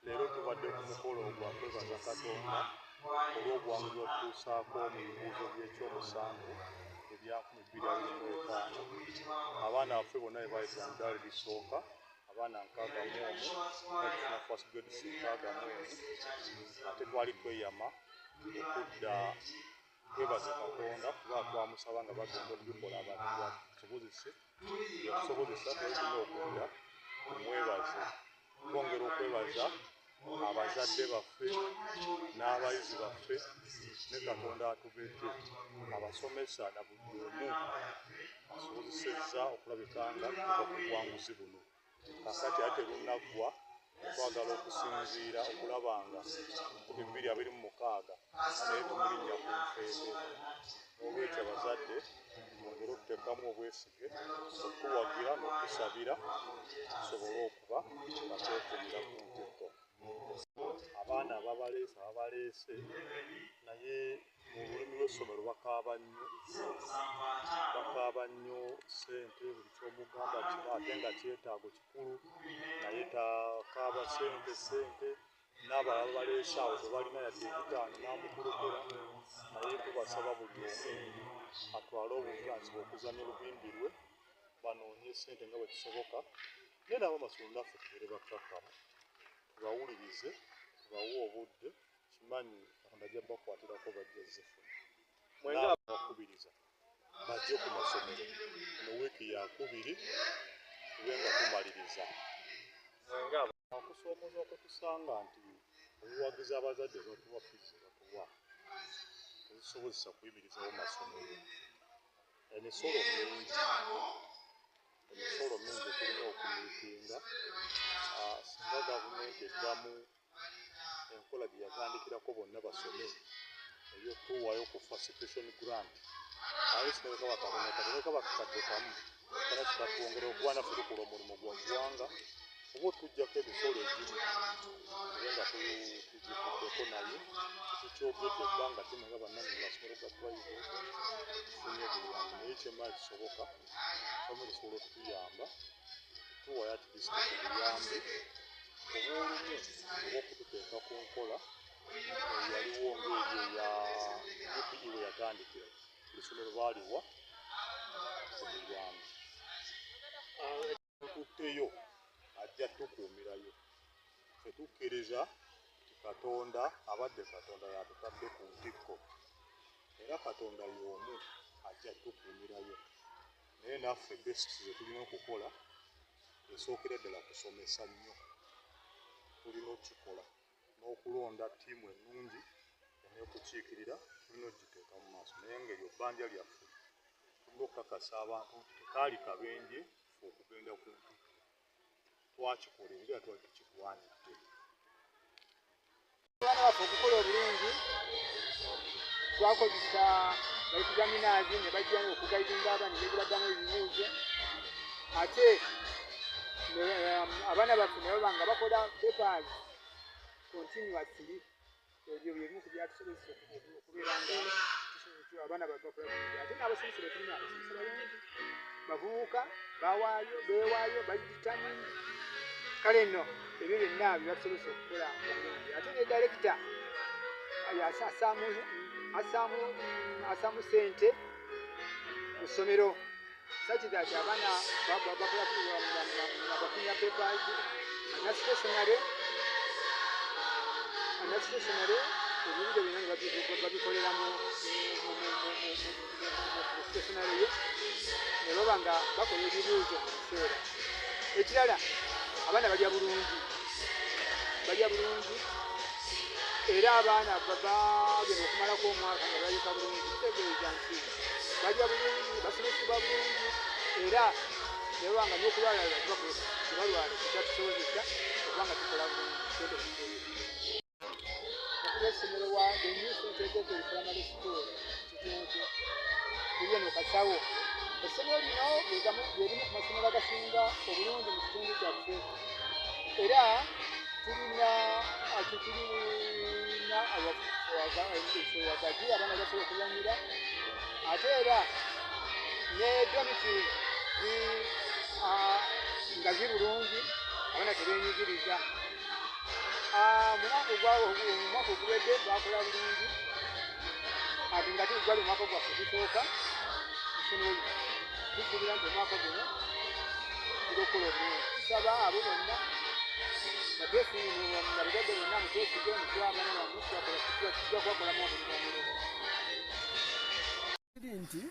Leero tubadde ku mukolo ogwa kwebaza Katonda olw'obuwanguzi otutuusaako mu bibuuzo by'ekyomusanvu ebya 2025. Abaana baffe bonna be baayita mu ddaala erisooka, abaana 61, n'okufuna first grade 61. Ate twali tweyama okudda twebaze Katonda kuba twamusaba nga bagenda okubikola abantu batusobozese, yatusobozesa twali tulina okudda tumwebaze. Twongera okwebaza abazadde baffe n'abayizi baffe ne Katonda atubedde, abasomesa na buli omu asobozesezza okulabika nga tutuuka ku buwanguzi buno. Kaakati ate terunaggwa, twagala okusinziira okulaba nga 2026 naye tumulinnya ku nfeete. Noolwekyo abazadde mwongere okuteekamu obwesige, okutuwagira n'okutusabira tusobole okuba nga twekuumira ku ntikko. Abaana ababaleese ababaleese naye mu lulimi lw'essomero bakaaba nnyo, bakaaba nnyo ssente, buli ky'omugamba kiba ate nga kyetaago kikulu, naye takaaba ssente ssente. N'abalala babaleese awo tebalina yadde ebitaano n'amukulekera, naye tubasaba buli omu atwale obuvunaanyizibwa okuzannya olugimbi lwe, banoonye ssente nga bwe kisoboka, naye n'abamasomero naffe tubeere bakkakkamu, tubawulirize, tubawe obudde, kimanyi Katonda ajja bakwatirako bajja zifuna. N'abakubiriza bajje ku masomero eno wiiki yakubiri tube nga tumaliriza. Okusoomooza kwe tusanga nti obuwagizi abazadde batuwa, fiizi batuwa tezisobozesa kuyimirizawo masomero. Emisolo mingi, emisolo mingi tulina okumiitinga. Singa gavumenti eddamu enkola gye yatandikirako bonna basome ey'okutuwaayo ku facilitation grant, aye singa kaba katono katono kaba kakadde kamu kana kikatwongera okuba naffe tukola omulimu gwa ggwanga, oba otuggyako emisolo egimu tube nga tugivuddeko, naye tetukyogedde ebbanga ddene nga bannannyini masomero ga private tufunye obuyambi, naye kyemmanyi kisoboka gavumenti esobola okutuyamba tuwaayo at least obuyambi obw'olumu oba okututeeka ku nkola eyaliwo ng'eri eya UPE we yatandikira, buli ssomero baaliwa obuyambi. Tutteyo ajja tukuumirayo. Ffe tukkiriza nti Katonda abadde Katonda y'atutadde ku ntikko, era Katonda y'omu ajja tukuumirayo. Naye naffe best ze tulina okukola esookera ddala kusomesa nnyo, tulina okukikola n'okulonda ttiimu ennungi eneekukiikirira, tulina okugiteeka mu maaso. Naye ng'eryo bbanja lyaffe, tulina okukakasa abantu nti tekaali kabenje ffe okugenda ku ntikko, twakikola era twali tukigwanidde. Abaana baffe okukola obulungi twakozesa ba examiners ne bajja okuguidinga abaana engeri gye baddamu ebibuuzo, ate abaana baffe ne baba nga bakola papers continuously. Ebyo byebimu ku byatusobozesa okubeera nga abaana baffe bakola bulungi. Ate n'abasomesa be tulina, abasomesa balungi, bavubuka, bawaayo, beewaayo, bali determined. Kale nno ebyo byonna byebatusobozesa okukola obulungi. Ate ne director assaamu ssente mu ssomero. Such that abaana bakola bafunya papers na stationery ebibuuzo byonna babikolera mu stationery ye ne baba nga bakola ebibuuzo mu kiseera. Ekirala abaana balya bulungi era abaana bagenda okumalako omwaka nga balabika bulungi, kitegeeza nti balya bulungi, basomesebwa bulungi era ne baba nga n'okulwala tebalwala, kyatusobozesa okuba nga tukola bulungi. Essomero wa the new St. Ezekiel Primary School Kituntu liri eno Kasawo. Essomero lino lyerimu ku masomero agasinga obulungi mu kitundu kyaffe era tulina wagazi abaana basobola okuzannyira ate era ne dormitories nga ziri bulungi, abaana tebeenyigiriza. Omwaka oguwedde bakola bulungi ate nga gwali omwaka gwaffe gusooka essomero lino, tusuubira nti omwaka guno tujja okukola obulungi. Tusaba abo bonna abazadde bonna mutwesige, mutuwe abaana bammwe, tujja kubakolamu omulimu omulungi. Kiri nti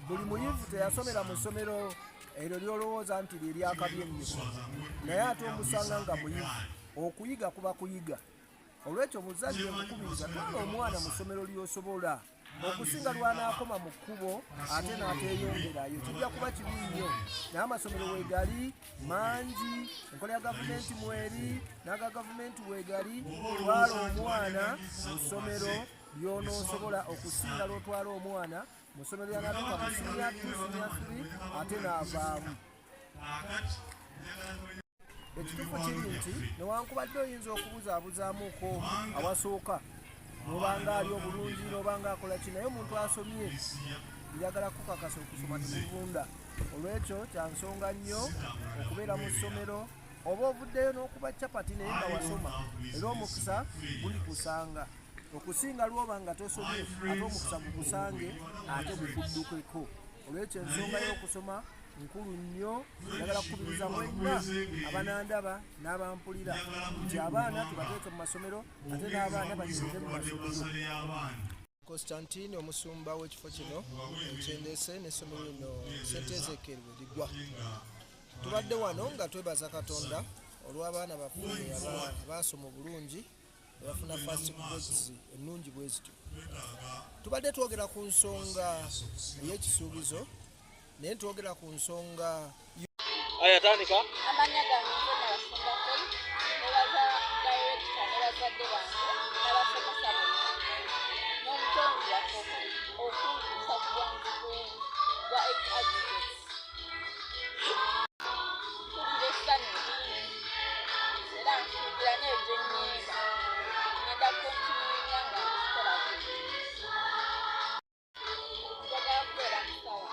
buli muyivu teyasomera mu ssomero eryo ly'olowooza nti lye lyakabi ennyo, naye ate omusanga nga muyivu. Okuyiga kuba kuyiga. Olwekyo muzadde nkukubiriza twala omwana mu ssomero ly'osobola okusinga lw'anaakoma mu kkubo ate n'ateeyongerayo, kijja kuba kibi nnyo. Naye amasomero weegali mangi, enkola ya gavumenti mweri n'aga gavumenti weegali. Twala omwana mu ssomero ly'onoosobola okusinga lw'otwala omwana mu ssomero ly'anaatuuka mu siniya 2 siniya 3 ate n'avaamu. Ekituufu kiri nti newankubadde oyinza okubuzaabuzaamuko awasooka n'obanga ali obulungi n'obanga akola ki, naye omuntu asomye njagala kukakasa okusoma tekuvunda. Olwekyo kya nsonga nnyo okubeera mu ssomero oba ovuddeyo n'okuba capati naye nga wasoma, era omukisa gulikusanga okusinga lw'oba nga tosomye ate omukisa gukusange ate gukuddukeko. Olwekyo ensonga y'okusoma nkulu nnyo. Njagala kukubiriza mwenna abanandaba n'abampulira nti abaana tubateeke mu masomero ate n'abaana banyerere mu masomero. Constantine omusumba w'ekifo kino ekyendese n'essomero lino St. Ezekiel we ligwa. Tubadde wano nga twebaza Katonda olw'abaana baffe abaasoma obulungi ne bafuna first grades ennungi bwe zityo. Tubadde twogera ku nsonga ey'ekisuubizo, naye twogera ku nsonga Aya tandika. Amannya gange nze Nabasumba Faith, nebaza director ne bazadde bange n'abasomesa bonna n'omutonzi waffe okuntuusa ku buwanguzi bwa 8 aggregates. Mpulira essanyu lingi era nsuubira n'eyo gye ŋŋenda ngenda continuinga nga nkikola bwentyo. Njagala kubeera musawo.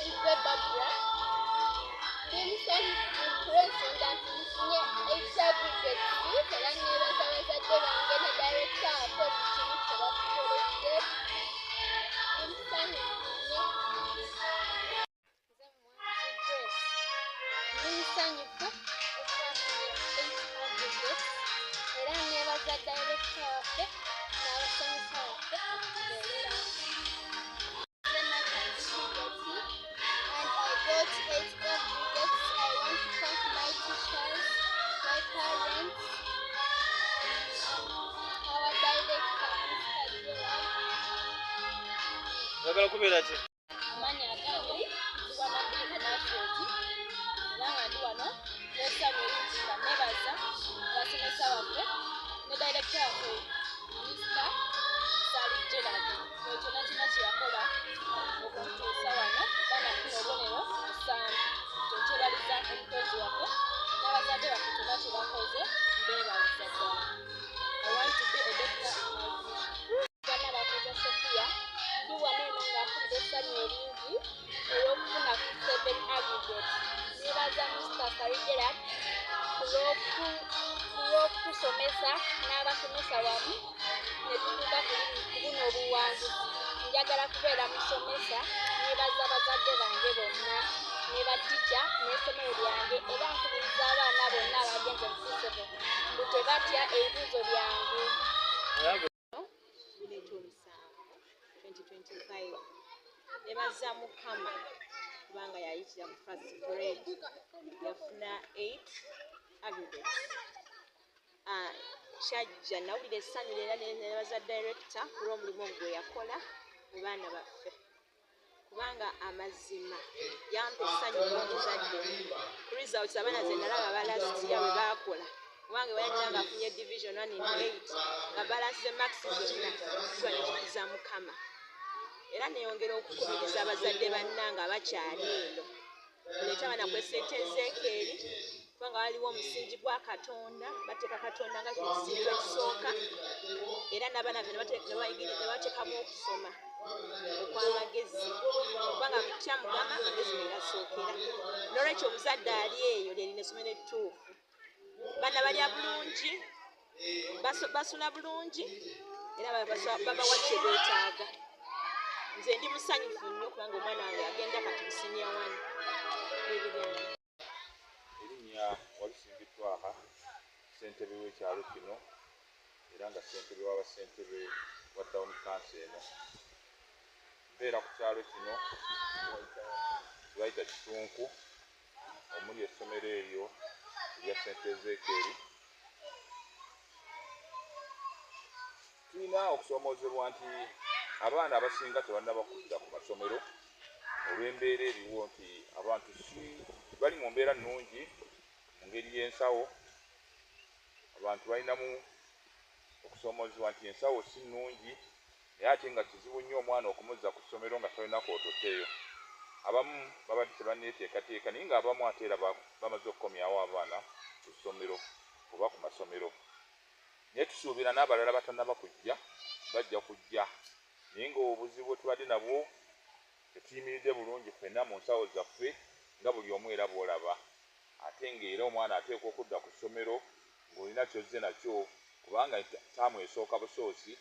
Nze Babra, ndi musanyufu olw'ensonga nti nfunye 8 aggregates era neebaza bazadde bange ne director waffe buli kimu kye batukoledde. Ndi musanyufu nnyo. Nze Mwanzi Grace, ndi musanyufu okuba nfunye 8 aggregates era neebaza director waffe n'abasomesa baffe okutubeererawo. Nze Nathan Kigeti and I got 8 aggregates. I want to thank my teachers, my parents, our director, Mr. Gerard. Oyagala kubeera ki? Amannya agange mpitibwa Nabirika Nafeti era nga ndi wano n'essanyu eringi nga nebaza abasomesa baffe ne director waffe Mr. Sally Gerard ekyo kyonna kyonna kye yakola okututuusa wano banafuna obubonero 7. Ekyo nkyebaliza omutonzi waffe n'abazadde baffe kyonna kye bakoze, mbeebaliza ddala. I want to be a doctor in my future. Bwana Bakoza Sophia, ndi wano eno nga mpulira essanyu eringi olw'okufuna ku 7 aggregates. Neebaza Mr. Sally Gerard kulw'okutusomesa n'abasomesa wamu ne tutuuka ku buno obuwanguzi. Njagala kubeera musomesa Nebaza bazadde bange bonna ne batica n'essomero lyange, era nkubiriza abaana bonna abagenze mu P7 mbu tebatya, ebibuuzo byangu. 27 2025. Nebaza Mukama kubanga yayitira mu first grade, yafuna 8 aggregates. Ah, kyajja nawulira essanyu era nebaza director olw'omulimu ogwo gwe yakola mu baana baffe, kubanga amazima yampa essanyu ng'omuzadde ku results abaana ze nalaba aba last year bwe baakola, kubanga weyajja nga afunye division 1 in 8 nga balance ze marks zonna, tuba nekikuza Mukama. Era neyongera okukubiriza abazadde bannange abakyali eno, muleete abaana ku St Ezekiel, kubanga waliwo omusingi gwa Katonda, bateeka Katonda nga kintu ekisooka, era n'abaana baffe ne bateekamu okusoma okw'amagezi, kubanga kutya Mukama amagezi ge gasookera. Nolwekyo omuzadde ali eyo, lyerina essomero ettuufu, baana balya bulungi, basula bulungi, era babawa kye beetaaga. Nze ndi musanyufu nnyo kubanga omwana wange agenda kati mu senior one. Ebyo byange. Erinnya Walusimbi Twaha, ssentebe w'ekyalo kino era nga ssentebe w'abassentebe wa town council eno. Mbeera ku kyalo kino kibayita Kitunku, omuli essomero eryo erya St Ezekiel. Tulina okusoomoozebwa nti abaana abasinga tebannaba kudda ku masomero olw'embeera eriwo nti abantu si bali mu mbeera nnungi mu ngeri y'ensawo. Abantu balinamu okusoomoozebwa nti ensawo si nnungi, naye ate nga kizibu nnyo omwana okumuzza ku ssomero nga tolina kw'ototteeyo. Abamu babadde tebanneeteekateeka, naye ng'abamu ate era bamaze okukomyawo abaana ku ssomero oba ku masomero, naye tusuubira n'abalala batannaba kujja bajja kujja. Naye ng'obuzibu bwe tubadde nabwo, tetuyimiridde bulungi ffenna mu nsawo zaffe nga buli omu era bw'olaba, ate ng'era omwana ateekwa okudda ku ssomero ng'olina ky'ozze nakyo, kubanga ttaamu esooka busoosi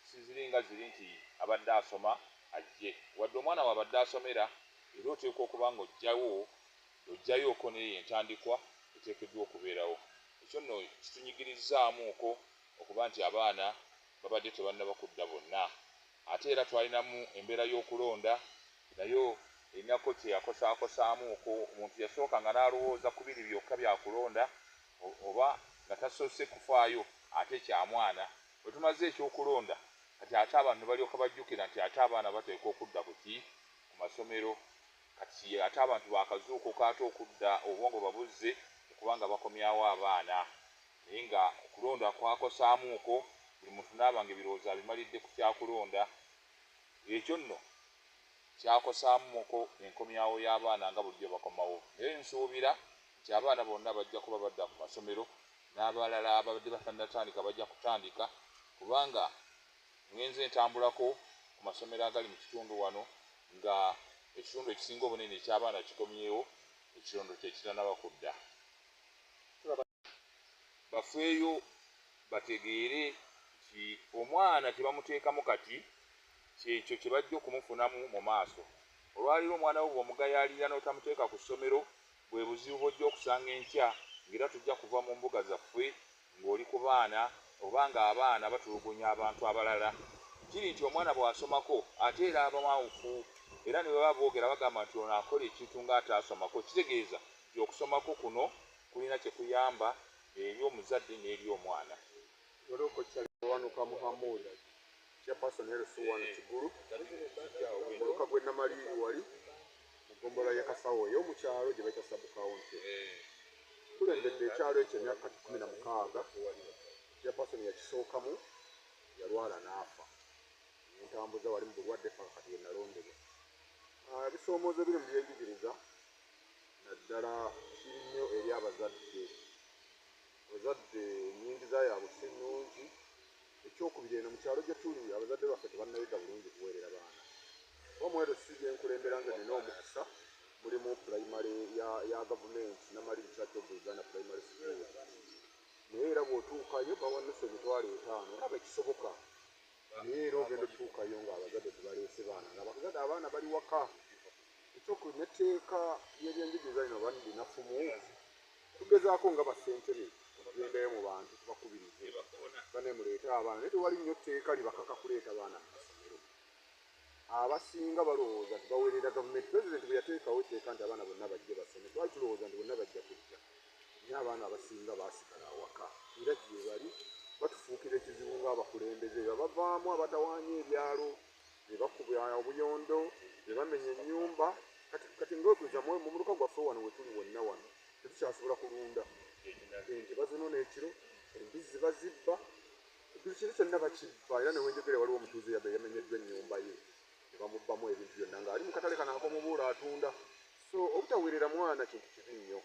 siziringa ziri nti abadde asoma ajje. Wadde omwana wabadde asomera, era oteekwa okuba nga ojjayooko n'eyo entandikwa eteekeddwa okubeerawo. Ekyo nno kitunyigirizzaamuuko okuba nti abaana babadde tebannaba kudda bonna. Ate era twalinamu embeera y'okulonda, nayo erinako kye yakosaakosaamuuko. Omuntu yasooka nga n'alowooza ku biri byokka byakulonda oba nga tasoose kufaayo ate kya mwana. Bwe tumaze ekyokulonda kati ate abantu ne balyoka bajjukira nti ate abaana bateekwa okudda ku ki, ku masomero. Kati ate abantu bakazuukuka ate okudda, obwongo babuzze okubanga bakomyawo abaana, naye nga okulonda kwakosaamuuko, buli muntu n'aba nga ebirowoozo abimalidde ku kyakulonda. Ekyo nno kyakosaamuuko enkomyawo y'abaana nga bulijjo bakomawo, naye nsuubira nti abaana bonna bajja kuba badda ku masomero, n'abalala ababadde batannatandika bajja kutandika, kubanga ngenze ntambulako ku masomero agali mu kitundu wano nga ekitundu ekisinga obunene eky'abaana kikomyewo, ekirondo kyekitannaba kudda. Bafeeyo bategeere nti omwana kye bamuteekamu kati kyekyo kye bajja okumufunamu mu maaso. Olwaleero omwana wo bw'omugayaalira n'otamuteeka ku ssomero, bwe buzibu bw'ojja okusanga enkya, ng'era tujja kuva mu mbuga zaffe ng'oli ku baana oba ng'abaana batulugunya abantu abalala. Kiri nti omwana bw'asomako ate era aba mwawufu, era ne bwe baba boogera bagamba nti ono akola ekintu ng'ataasomako. Kitegeeza nti okusomako kuno kulina kye kuyamba eri omuzadde n'eri omwana. Wanuka Muhammud, chairperson LC1 Kigulu, omuluka gw'e Namaliri wali mu ggombolola y'e Kasawo ey'omu kyalo gye bayita sub county. Kulembedde ekyalo ekyo emyaka kati 16. Chairperson yakisookamu yalwala n'afa, entambuza wali mu bulwadde paka kati we nalondebwa. Ah, ebisoomoozo ebiri mu byenjigiriza naddala kiri nnyo eri abazadde. Abazadde ennyingiza yaabwe si nnungi. Ekyokubiri, eno mu kyalo gye tuli abazadde baffe tebannayiga bulungi kuweerera baana. Oba mu LC gye nkulembera nze nina omukisa, mulimu pulayimale ya gavumenti, Namaliri Church of Uganda Primary School, naye era bw'otuukayo bawa nusu 50,000, olaba ekisoboka, naye era ogenda otuukayo ng'abazadde tebaleese baana, nga abazadde abaana bali waka. Ekyoku netteeka ly'ebyenjigiriza lino balinafumu tugezaako nga bassentebe okugendayo mu bantu tubakubirize bane muleete abaana, naye tewali nnyo tteeka libakaka kuleeta baana mu masomero. Abasinga balowooza nti baweerera gavumenti. Pulezidenti bwe yateekawo etteeka nti abaana bonna bajje basome, twali tulowooza nti bonna bajja kujja, naye abaana abasinga baasigala awaka era gye bali batufuukira ekizibu ng'abakulembeze. Babavaamu abatawaanya ebyalo, ne bakuba obuyondo, ne bamenya ennyumba. Kati ng'okuza mu muluka gwaffe wano we tuli wonna wano tetukyasobola kulunda ente, bazinona ekiro, embizzi bazibba, buli kintu kyonna bakibba. Era ne wenjogera waliwo omutuuze yabbe yamenyeddwa ennyumba ye ne bamubbamu ebintu byonna ng'ali mu katale kano ak'omubuulo atunda. So obutaweerera mwana kintu kibi nnyo,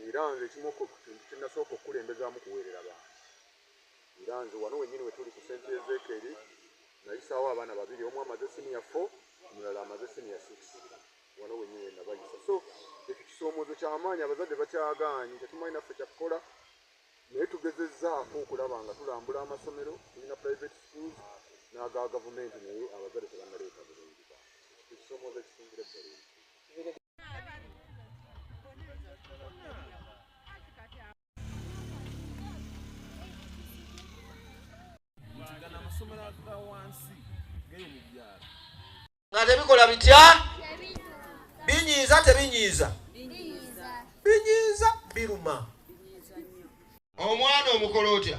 era nze ekimu ku kintu kye nasooka okukulembezaamu kuweerera baana. Era nze wano wennyini we tuli ku St Ezekiel nayisaawo abaana babiri, omu amaze senior 4, omulala amaze senior 6, wano wennyini we nabayisa. So ekyo kisoomoozo kyamaanyi, abazadde bakyagaanyi, tetumanyi naffe kyakukola, naye tugezezzaako okulaba nga tulambula amasomero, tulina private schools n'aga gavumenti, naye abazadde tebannaleeta bulungi baana. Ekisoomoozo ekisingira eddala. Nga tebikola bitya? Binyiiza tebinyiiza? Binyiiza, biruma. Omwana omukola otya?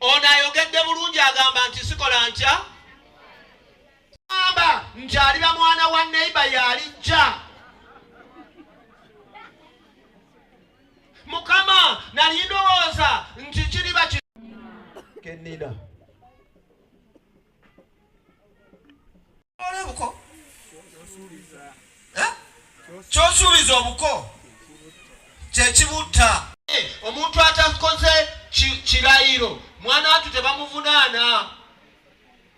Ono ayogedde bulungi, agamba nti sikola ntya, gamba nti aliba mwana wa neiba yalijja. Mukama nali ndowooza nti kiriba kenina obuko kyosuubiza obuko kyekibutta. Omuntu atakoze kirayiro mwana watu tebamuvunaana.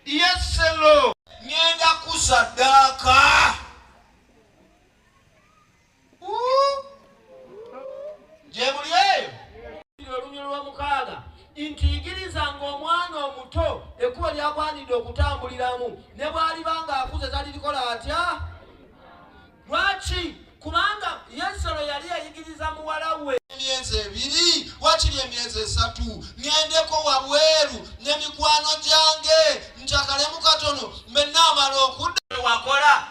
Yeselo ngenda kusaddaaka gye muli eyo. Olunyiriri lw'omukaaga nti yigirizanga omwana omuto ekkubo ly'agwanidde okutambuliramu, ne bw'aliba ng'akuze talirikola atya? Lwaki? Kubanga Yesero yali yayigiriza muwala we. Emyezi ebiri wakiri emyezi esatu ŋŋendeko wabweru ne mikwano gyange ncakalemu katono mbe naamala okudda. Wakola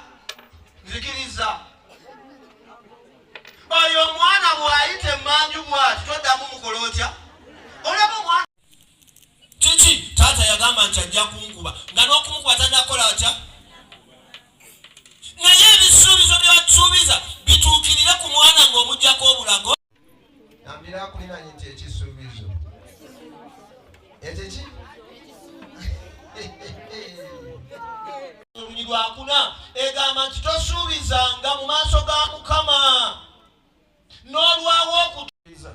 nzikiriza oyo omwana bw'ayita emmanju bw'ati toddamu mukola otya? Olaba omwana kiki? Taata yagamba nti ajja kunkuba, nga n'okumukuba tannakola atya? Naye ebisuubizo by'atusuubiza bituukirire ku mwana ng'omuggyako obulago. Gambira akulinaanye nti ekisuubizo ekyo ki? Olunyiriri lwakuna egamba nti tosuubizanga mu maaso ga Mukama n'olwawo okutuuza.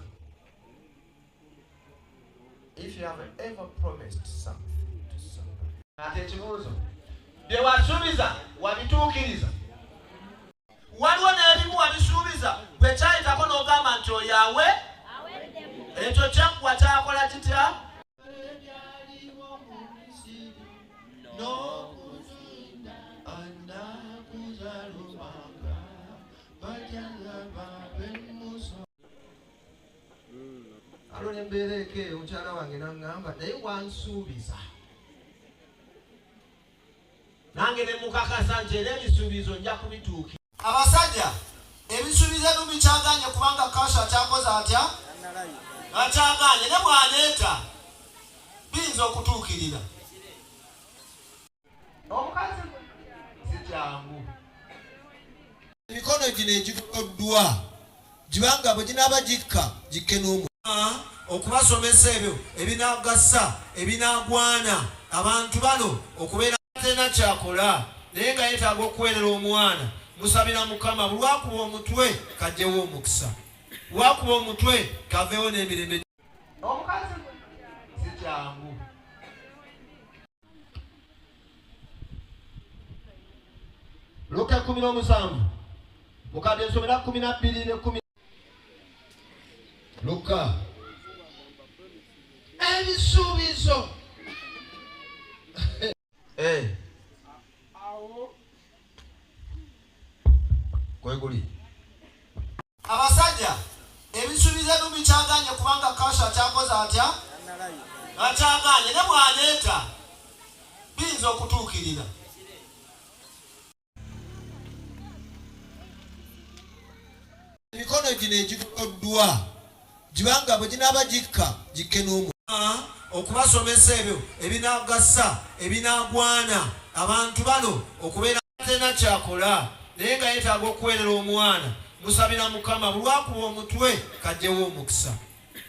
If you have ever promised something to somebody. Ate ekibuuzo, bye wasuubiza wabituukiriza? Waliwo n'ebimu wabisuubiza bwe kyayitako n'ogamba nti oyo awe, ekyo kyaggwa kyakola kitya? Alo ne mbeera eka eyo mukyala wange n'aŋŋamba naye wansuubiza. Nange ne mukakasa nti era ebisuubizo nja kubituukiriza. Abasajja ebisuubizo ebimu bikyagaanye kubanga Kasha akyakoze atya? Akyagaanye ne bw'aleeta biyinza okutuukirira. Omukazi si kyangu. Emikono gino egigoloddwa gibanga bwe ginaaba gikka gikke n'omu okubasomesa ebyo ebinaagasa ebinaagwana abantu bano okubeera tena kyakola naye nga yeetaaga okuweerera omwana. Musabira Mukama buli lwakuba omutwe kajjewo omukisa, lwakuba omutwe kaveewo n'emirembe. Omukazi si kyangu. Luka 17 mukadde nsomera 12 ne 10. Luka ebisuubizo. Awo Kweguli. Abasajja ebisuubizo ebimu bikyaganye kubanga Kasha akyakoze atya? Akyaganye ne bw'aleeta biyinza okutuukirira. Emikono gino egigoloddwa gibanga bwe ginaaba gikka gikke n'omu okubasomesa ebyo ebinagasa ebinagwana abantu bano okubeera tena kyakola naye nga yetaaga okuweerera omwana musabira mukama bulwakuba omutwe kajjewo omukisa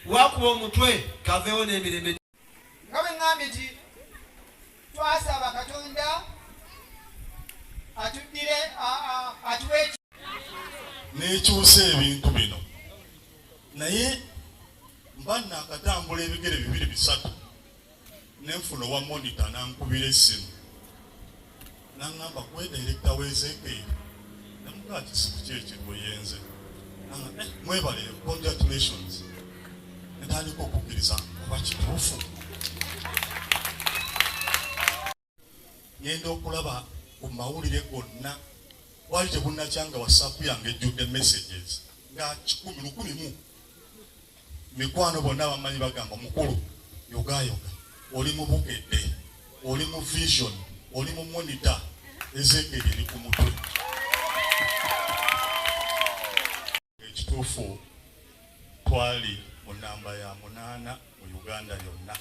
wakuba omutwe kaveewo n'emirembe. Nga bwe ŋŋambye nti twasaba Katonda atuddire atuwe n'ekyusa ebintu bino naye mba naakatambula ebigere bibiri bisatu nenfuna owa monitor nankubira essimu nangamba gwe director w'ezekeeri namugaa kisibu ki ekirweyenze nanga eh, mwebale congratulations netandika okukkiriza oba kituufu ngenda okulaba ku mawulire gonna wali tebunakyanga whatsapp yange ejjudde messages nga kikumi lukumi mu mikwano bonna bamanyi bagamba mukulu yogayoga oli mu bukedde oli mu vision oli mu monitor ezekeri eri ku mutwe ekituufu twali mu namba ya munaana mu uganda yonna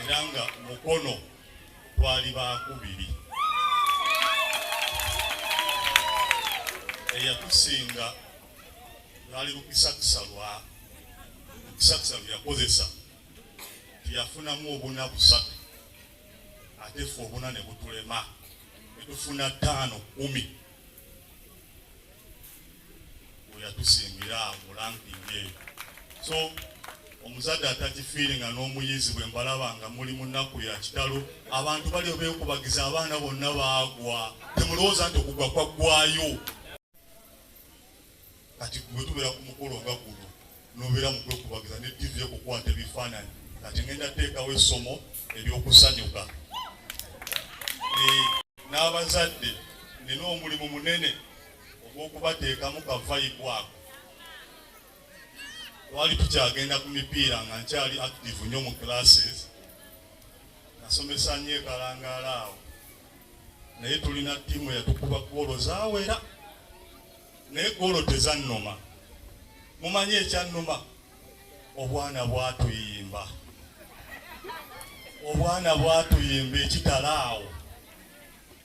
era nga mukono twali bakubiri eyatusinga lwali lukisakisa lwa lukisakisa lwe yakozesa tiyafunamu obuna busatu ate ffe obuna ne butulema ne tufuna ttaano kkumi weyatusingira awo mu ranking eyo so omuzadde atakifiiringa n'omuyizi bwe mbalaba nga muli mu nnaku ya kitalo abantu bali beekubagiza abaana bonna baagwa temulowooza nti okugwa kwaggwayo kati bwe tubeera ku mukolo nga guno nobeera mu kwekubagiza ne ttivi ekukwata ebifaananyi kati ngenda teekawo essomo ery'okusanyuka eh, n'abazadde nina omulimu munene ogw'okubateekamu ka vayibu ako twali tukyagenda ku mipiira nga nkyali active nnyo mu classes nasomesa nnyo ekalangaala awo naye tulina ttiimu eyatukuba goolo zawera naye goolo tezannuma mumanyi ekyannuma obwana bwatuyimba obwana bwatuyimba ekitala awo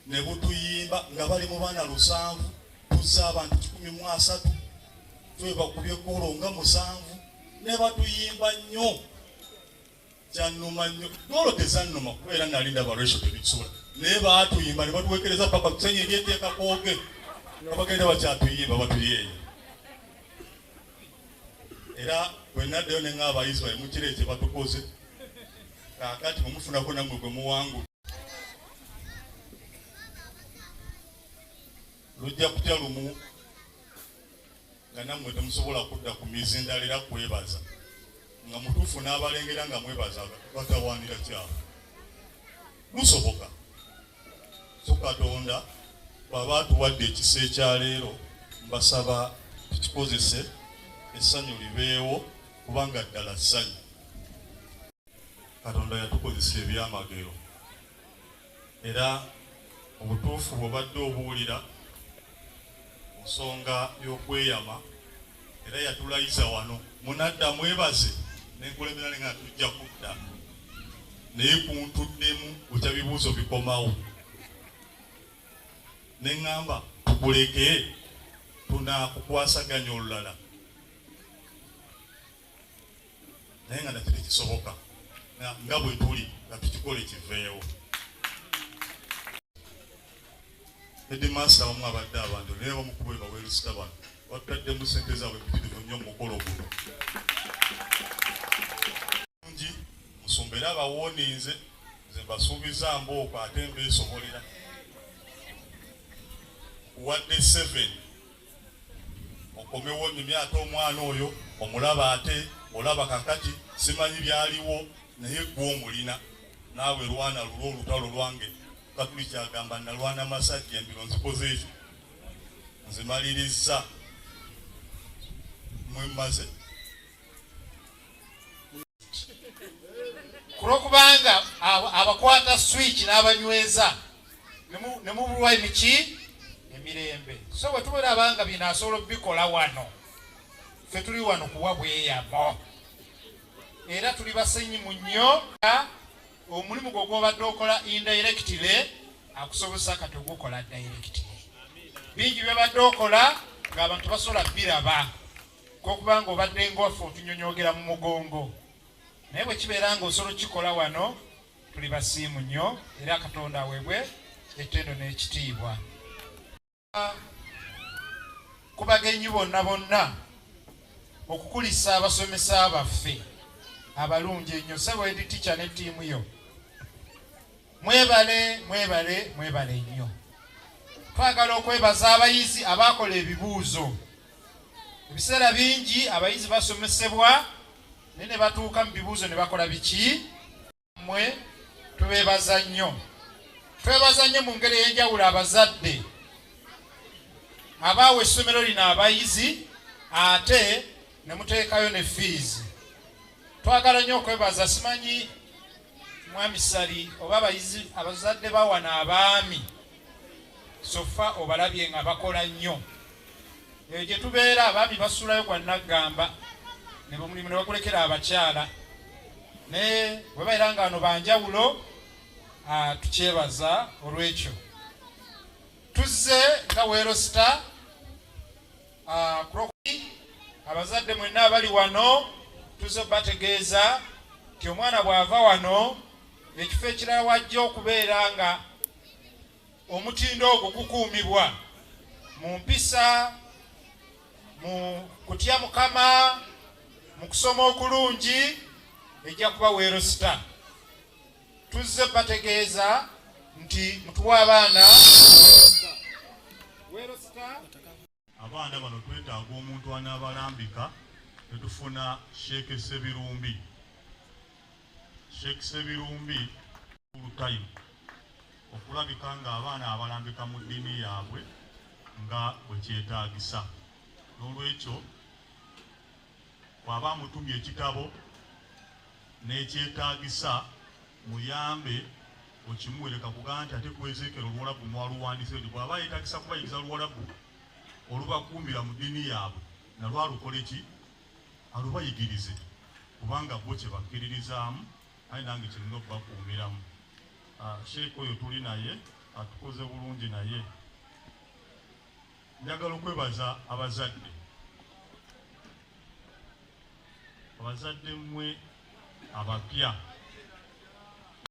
ne butuyimba nga bali mu baana lusanvu tuzza abantu 130 twebakubye goolo nga musanvu ne batuyimba nnyo kyannuma nnyo goolo tezannuma kuba era nali ndaba ratio tebikisobola naye baatuyimba ne batuwekereza paka kusenyi eri eteeka kooge nga bagenda bakyatuyimba batuyeeya era bwe naddayo ne nga abayizi baye mukiro ekyo batukoze kaakati bwe mufunako nammwe gwe muwangu lujja kutya lumu nga nammwe temusobola kudda ku mizindalo era kwebaza nga mutuufu n'abalengera nga mwebaza batawaanira kyabo lusoboka so katonda bw'aba atuwadde ekisa ekyaleero mbasaba tukikozese essanyu libeewo kubanga ddala ssanyu Katonda yatukozesa ebyamagero era obutuufu bw'obadde obuwulira ku nsonga y'okweyama era yatulayiza wano munadda mwebaze nenkulembera ne nga tujja kudda naye kuntuddemu bukya bibuuzo bikomawo ne ŋŋamba tukuleke tunaakukwasaganya olulala naye nga nakyo tekisoboka nga bwe tuli nga tukikole kiveewo headmaster abamu abadde abantu naye abamu kubo baweerusita bano batutaddemu sente zaabwe mpitirivu nnyo mu mukolo guno ngi musumba era abawooninze nze mbasuubiza mbooko ate mbeesobolera nkuwadde 7 okomewo onyumye ate omwana oyo omulaba ate olaba kakati simanyi byaliwo naye gwe omulina naawe lwana lulwo olutalo lwange. Mukatuliki agamba nalwana masajja embiro nzikoze eki nzimaliriza mwemaze. Kulwokubanga abakwata switch n'abanyweza ne mubulwa emiki emirembe. So bwe tubeera nga bino asobola okubikola wano, ffe tuli wano kuwa bweyamo era tuli basenyimu nnyo. Omulimu gwo gw'obadde okola indirectly akusobozesa kati ogukola directly. Bingi by'obadde okola ng'abantu basobola biraba kokubanga obadde ng'waffe otunyonyoogera mu mugongo, naye bwe kibeera ng'osobola okukikola wano tuli basiimu nnyo era Katonda aweebwe ettendo n'ekitiibwa. Ku bagenyi bonna bonna okukulisa abasomesa baffe abalungi ennyo, ssebo head teacher ne ttiimu yo, mwebale mwebale mwebale nnyo. Twagala okwebaza abayizi abaakola ebibuuzo. Ebiseera bingi abayizi basomesebwa naye ne batuuka mu bibuuzo ne bakola biki? Mmwe tubeebaza nnyo. Twebaza nnyo mu ngeri ey'enjawulo abazadde abaawa essomero lino abayizi ate ne muteekayo ne fiizi. Twagala nnyo okwebaza simanyi Mwami Ssali oba abayizi abazadde bawano abaami sofa obalabye nga bakola nnyo. Eyo gye tubeera abaami basulayo gwa naggamba ne omulimu ne bagulekera abakyala, naye bwe babeera nga wano banjawulo tukyebaza olw'ekyo. Tuzze nga Wellstar abazadde mwenna abali wano tuzze bategeeza nti omwana bw'ava wano ekifo ekirala wajja okubeera nga omutindo ogwo gukuumibwa mu mpisa, mu kutya Mukama, mu kusoma okulungi, ejja kuba Wellstar. Tuzze bategeeza nti mutuwe abaana Wellstar. Abaana bano twetaaga omuntu anaabalambika ne tufuna Sheikh Ssebirumbi. Sheikh Ssebirumbi full time okulabika ng'abaana abalambika mu ddiini yaabwe nga bwe kyetaagisa. N'olwekyo bw'aba amutumye ekitabo n'ekyetaagisa muyambe okimuwereka kugamba nti ate kwezekera Oluwalabu mwaluwandiise nti bw'aba yeetaagisa kubayigiriza Luwalabu olubakuumira mu ddiini yaabwe nalwo alukole ki alubayigirize, kubanga bo kye bakkiririzaamu aye nange kye nnina okubakuumiramu. Sheikh oyo tuli naye atukoze bulungi, naye njagala okwebaza abazadde. Abazadde mmwe abapya